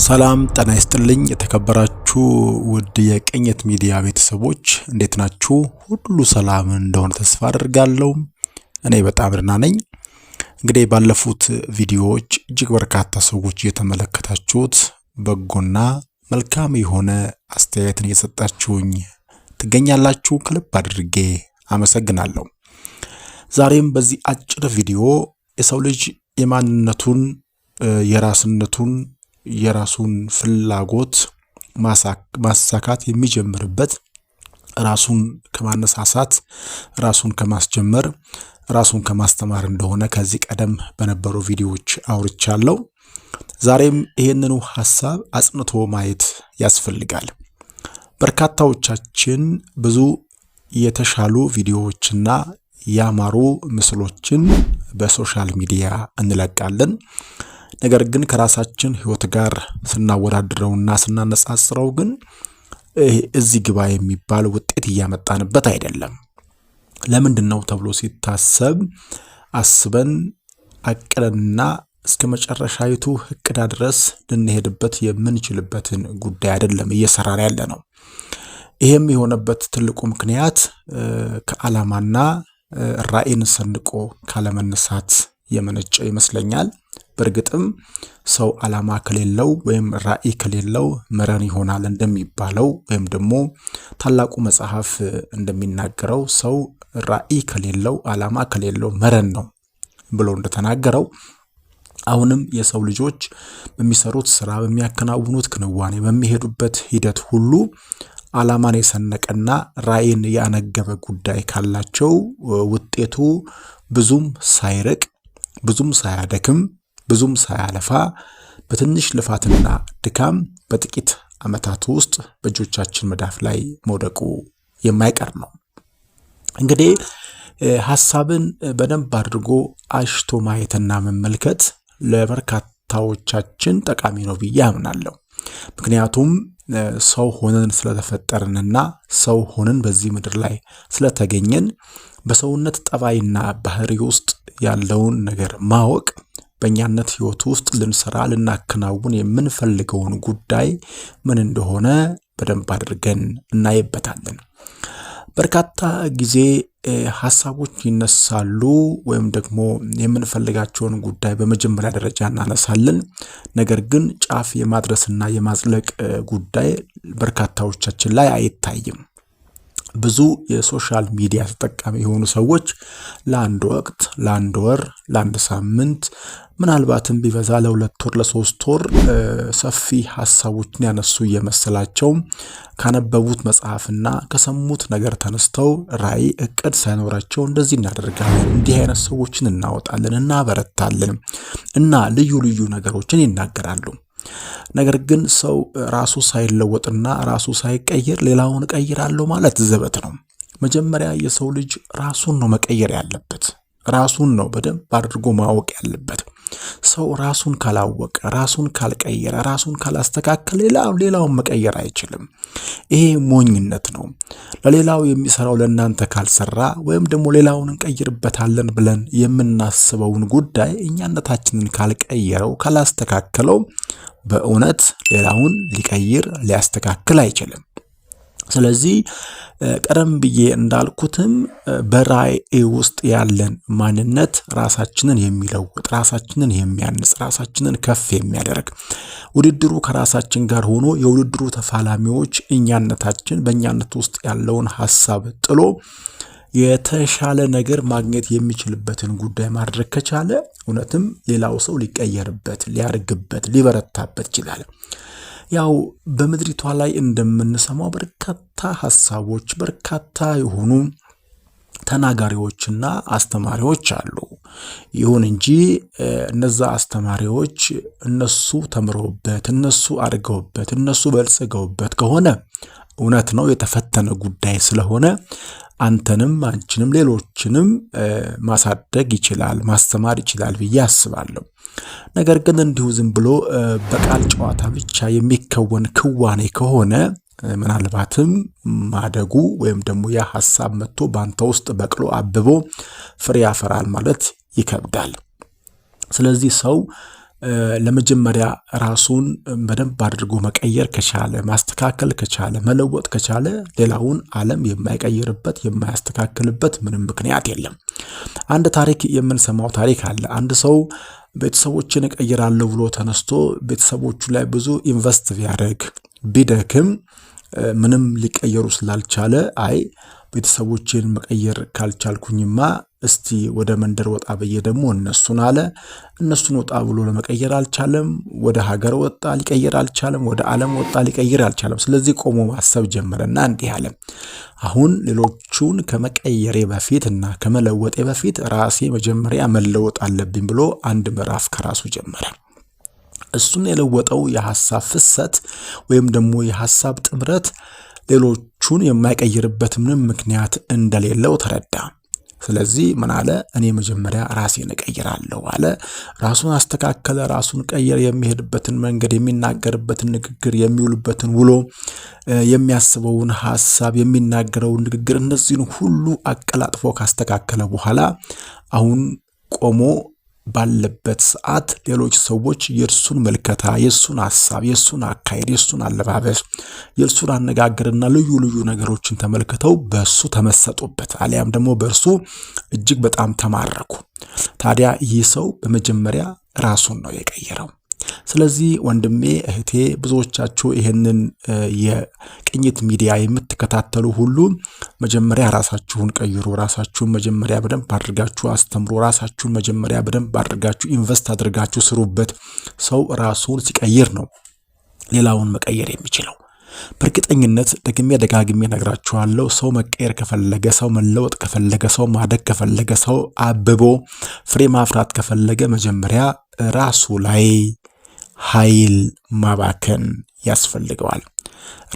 ሰላም ጤና ይስጥልኝ የተከበራችሁ ውድ የቅኝት ሚዲያ ቤተሰቦች፣ እንዴት ናችሁ? ሁሉ ሰላም እንደሆነ ተስፋ አድርጋለሁ። እኔ በጣም ደህና ነኝ። እንግዲህ ባለፉት ቪዲዮዎች እጅግ በርካታ ሰዎች እየተመለከታችሁት በጎና መልካም የሆነ አስተያየትን እየሰጣችሁኝ ትገኛላችሁ። ከልብ አድርጌ አመሰግናለሁ። ዛሬም በዚህ አጭር ቪዲዮ የሰው ልጅ የማንነቱን፣ የራስነቱን፣ የራሱን ፍላጎት ማሳካት የሚጀምርበት ራሱን ከማነሳሳት፣ ራሱን ከማስጀመር፣ ራሱን ከማስተማር እንደሆነ ከዚህ ቀደም በነበሩ ቪዲዮዎች አውርቻለሁ። ዛሬም ይህንኑ ሀሳብ አጽንቶ ማየት ያስፈልጋል። በርካታዎቻችን ብዙ የተሻሉ ቪዲዮዎችና ያማሩ ምስሎችን በ social media እንለቃለን። ነገር ግን ከራሳችን ሕይወት ጋር ስናወዳድረውና ስናነጻጽረው ግን እዚህ ግባ የሚባል ውጤት እያመጣንበት አይደለም። ለምንድን ነው ተብሎ ሲታሰብ አስበን አቅደንና እስከ መጨረሻይቱ እቅዳ ድረስ ልንሄድበት የምንችልበትን ጉዳይ አይደለም እየሰራን ያለ ነው። ይሄም የሆነበት ትልቁ ምክንያት ከዓላማና ራዕይን ሰንቆ ካለመነሳት የመነጨ ይመስለኛል። በእርግጥም ሰው ዓላማ ከሌለው ወይም ራዕይ ከሌለው መረን ይሆናል እንደሚባለው ወይም ደግሞ ታላቁ መጽሐፍ እንደሚናገረው ሰው ራዕይ ከሌለው፣ ዓላማ ከሌለው መረን ነው ብሎ እንደተናገረው፣ አሁንም የሰው ልጆች በሚሰሩት ስራ፣ በሚያከናውኑት ክንዋኔ፣ በሚሄዱበት ሂደት ሁሉ ዓላማን የሰነቀና ራዕይን ያነገበ ጉዳይ ካላቸው ውጤቱ ብዙም ሳይርቅ፣ ብዙም ሳያደክም፣ ብዙም ሳያለፋ፣ በትንሽ ልፋትና ድካም በጥቂት ዓመታት ውስጥ በእጆቻችን መዳፍ ላይ መውደቁ የማይቀር ነው። እንግዲህ ሀሳብን በደንብ አድርጎ አሽቶ ማየትና መመልከት ለበርካታዎቻችን ጠቃሚ ነው ብዬ አምናለሁ። ምክንያቱም ሰው ሆነን ስለተፈጠርንና ሰው ሆነን በዚህ ምድር ላይ ስለተገኘን በሰውነት ጠባይና ባህሪ ውስጥ ያለውን ነገር ማወቅ በእኛነት ህይወት ውስጥ ልንሰራ ልናከናውን የምንፈልገውን ጉዳይ ምን እንደሆነ በደንብ አድርገን እናይበታለን። በርካታ ጊዜ ሀሳቦች ይነሳሉ ወይም ደግሞ የምንፈልጋቸውን ጉዳይ በመጀመሪያ ደረጃ እናነሳለን። ነገር ግን ጫፍ የማድረስና የማዝለቅ ጉዳይ በርካታዎቻችን ላይ አይታይም። ብዙ የ social media ተጠቃሚ የሆኑ ሰዎች ለአንድ ወቅት፣ ለአንድ ወር፣ ለአንድ ሳምንት፣ ምናልባትም ቢበዛ ለ2 ወር፣ ለ3 ወር ሰፊ ሀሳቦችን ያነሱ እየመሰላቸው ካነበቡት መጽሐፍና ከሰሙት ነገር ተነስተው ራዕይ፣ እቅድ ሳይኖራቸው እንደዚህ እናደርጋለን፣ እንዲህ አይነት ሰዎችን እናወጣለን፣ እናበረታለን እና ልዩ ልዩ ነገሮችን ይናገራሉ። ነገር ግን ሰው ራሱ ሳይለወጥና ራሱ ሳይቀየር ሌላውን እቀይራለሁ ማለት ዘበት ነው። መጀመሪያ የሰው ልጅ ራሱን ነው መቀየር ያለበት። ራሱን ነው በደንብ አድርጎ ማወቅ ያለበት። ሰው ራሱን ካላወቀ፣ ራሱን ካልቀየረ፣ ራሱን ካላስተካከለ ሌላውን መቀየር አይችልም። ይሄ ሞኝነት ነው። ለሌላው የሚሰራው ለእናንተ ካልሰራ ወይም ደግሞ ሌላውን እንቀይርበታለን ብለን የምናስበውን ጉዳይ እኛነታችንን ካልቀየረው፣ ካላስተካከለው በእውነት ሌላውን ሊቀይር ሊያስተካክል አይችልም። ስለዚህ ቀደም ብዬ እንዳልኩትም በራዕይ ውስጥ ያለን ማንነት ራሳችንን የሚለውጥ፣ ራሳችንን የሚያንጽ፣ ራሳችንን ከፍ የሚያደርግ፣ ውድድሩ ከራሳችን ጋር ሆኖ የውድድሩ ተፋላሚዎች እኛነታችን በእኛነት ውስጥ ያለውን ሀሳብ ጥሎ የተሻለ ነገር ማግኘት የሚችልበትን ጉዳይ ማድረግ ከቻለ እውነትም ሌላው ሰው ሊቀየርበት፣ ሊያድግበት፣ ሊበረታበት ይችላል። ያው በምድሪቷ ላይ እንደምንሰማው በርካታ ሀሳቦች፣ በርካታ የሆኑ ተናጋሪዎችና አስተማሪዎች አሉ። ይሁን እንጂ እነዛ አስተማሪዎች እነሱ ተምረውበት፣ እነሱ አድገውበት፣ እነሱ በልጽገውበት ከሆነ እውነት ነው፣ የተፈተነ ጉዳይ ስለሆነ አንተንም አንቺንም ሌሎችንም ማሳደግ ይችላል፣ ማስተማር ይችላል ብዬ አስባለሁ። ነገር ግን እንዲሁ ዝም ብሎ በቃል ጨዋታ ብቻ የሚከወን ክዋኔ ከሆነ ምናልባትም ማደጉ ወይም ደግሞ ያ ሀሳብ መጥቶ በአንተ ውስጥ በቅሎ አብቦ ፍሬ ያፈራል ማለት ይከብዳል። ስለዚህ ሰው ለመጀመሪያ ራሱን በደንብ አድርጎ መቀየር ከቻለ፣ ማስተካከል ከቻለ፣ መለወጥ ከቻለ ሌላውን ዓለም የማይቀይርበት የማያስተካክልበት ምንም ምክንያት የለም። አንድ ታሪክ የምንሰማው ታሪክ አለ። አንድ ሰው ቤተሰቦችን እቀይራለሁ ብሎ ተነስቶ ቤተሰቦቹ ላይ ብዙ invest ቢያደርግ ቢደክም ምንም ሊቀየሩ ስላልቻለ፣ አይ ቤተሰቦቼን መቀየር ካልቻልኩኝማ እስቲ ወደ መንደር ወጣ ብዬ ደግሞ እነሱን አለ። እነሱን ወጣ ብሎ ለመቀየር አልቻለም። ወደ ሀገር ወጣ፣ ሊቀይር አልቻለም። ወደ ዓለም ወጣ፣ ሊቀይር አልቻለም። ስለዚህ ቆሞ ማሰብ ጀመረና እንዲህ አለ። አሁን ሌሎቹን ከመቀየሬ በፊት እና ከመለወጤ በፊት ራሴ መጀመሪያ መለወጥ አለብኝ ብሎ አንድ ምዕራፍ ከራሱ ጀመረ። እሱን የለወጠው የሐሳብ ፍሰት ወይም ደግሞ የሐሳብ ጥምረት ሌሎቹን የማይቀይርበት ምንም ምክንያት እንደሌለው ተረዳ። ስለዚህ ምን አለ? እኔ መጀመሪያ ራሴን እቀይራለሁ አለ። ራሱን አስተካከለ፣ ራሱን ቀየር። የሚሄድበትን መንገድ፣ የሚናገርበትን ንግግር፣ የሚውልበትን ውሎ፣ የሚያስበውን ሀሳብ፣ የሚናገረውን ንግግር፣ እነዚህን ሁሉ አቀላጥፎ ካስተካከለ በኋላ አሁን ቆሞ ባለበት ሰዓት ሌሎች ሰዎች የእርሱን ምልከታ፣ የእሱን ሀሳብ፣ የእሱን አካሄድ፣ የእሱን አለባበስ፣ የእርሱን አነጋገርና ልዩ ልዩ ነገሮችን ተመልክተው በእሱ ተመሰጡበት፣ አሊያም ደግሞ በእርሱ እጅግ በጣም ተማረኩ። ታዲያ ይህ ሰው በመጀመሪያ ራሱን ነው የቀየረው። ስለዚህ ወንድሜ እህቴ፣ ብዙዎቻችሁ ይህንን የቅኝት ሚዲያ የምትከታተሉ ሁሉ መጀመሪያ ራሳችሁን ቀይሩ። ራሳችሁን መጀመሪያ በደንብ አድርጋችሁ አስተምሩ። ራሳችሁን መጀመሪያ በደንብ አድርጋችሁ invest አድርጋችሁ ስሩበት። ሰው ራሱን ሲቀይር ነው ሌላውን መቀየር የሚችለው። በእርግጠኝነት ደግሜ ደጋግሜ ነግራችኋለሁ። ሰው መቀየር ከፈለገ፣ ሰው መለወጥ ከፈለገ፣ ሰው ማደግ ከፈለገ፣ ሰው አብቦ ፍሬ ማፍራት ከፈለገ መጀመሪያ ራሱ ላይ ኃይል ማባከን ያስፈልገዋል።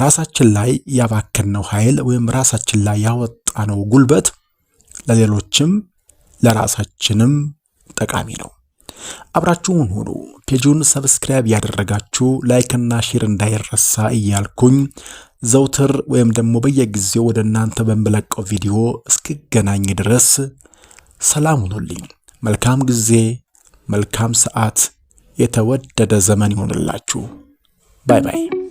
ራሳችን ላይ ያባከንነው ኃይል ወይም ራሳችን ላይ ያወጣነው ጉልበት ለሌሎችም ለራሳችንም ጠቃሚ ነው። አብራችሁን ሁኑ። Page ኡን subscribe ያደረጋችሁ like ና share እንዳይረሳ እያልኩኝ ዘውትር ወይም ደግሞ በየጊዜው ወደ እናንተ በምለቀው ቪዲዮ እስክገናኝ ድረስ ሰላም ሁኑልኝ። መልካም ጊዜ፣ መልካም ሰዓት፣ የተወደደ ዘመን ይሆንላችሁ። Bye bye።